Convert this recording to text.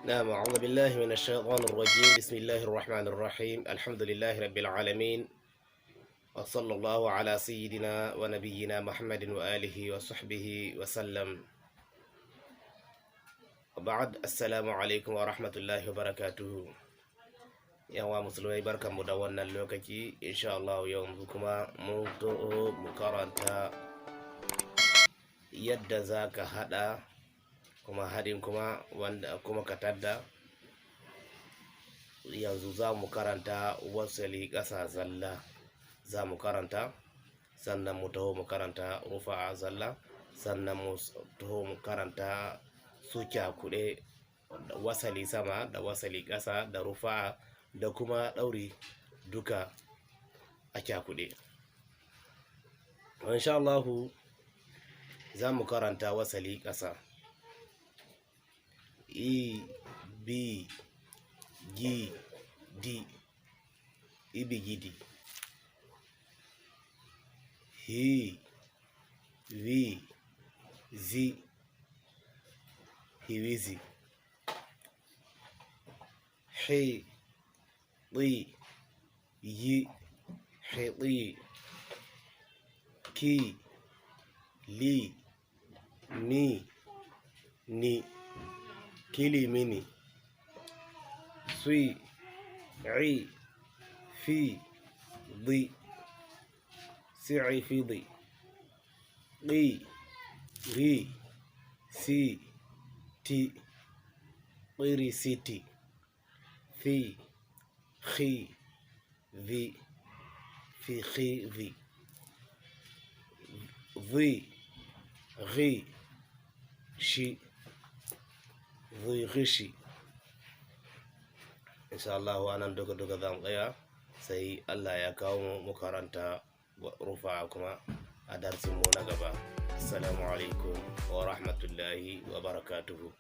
نعم، أعوذ بالله من الشيطان الرجيم. بسم الله الرحمن الرحيم. الحمد لله رب العالمين، وصلى الله على سيدنا ونبينا محمد وآله وصحبه وسلم. وبعد، السلام عليكم ورحمة الله وبركاته. 'Yan uwa musulmai, barkanmu da wannan lokaci. Insha Allah yanzu kuma mun zo mu karanta yadda za ka haɗa kuma haɗin kuma wanda kuma ka tadda. Yanzu za mu karanta wasali ƙasa zalla za mu karanta, sannan mu taho mu karanta rufa'a zalla, sannan mu taho mu karanta su cakuɗe, wasali sama da wasali ƙasa da rufa'a da kuma ɗauri duka a cakuɗe. Insha Allahu za mu karanta wasali ƙasa. E, B, G, D, ibigidi. H, V, Z, hiwizi. H, Ɗ, Y, hiɗi. K, L, M, N, kilimini. S, I, F, D, sicifidi. Q, R, C, T, qirisiti. F, X, V, fikhidi. V, G, Sh, ghishi. Insha Allah anan duka duka zan tsaya, sai Allah ya kawo mu karanta rufa kuma a darsin mu na gaba. Assalamu alaikum wa rahmatullahi wa barakatuhu.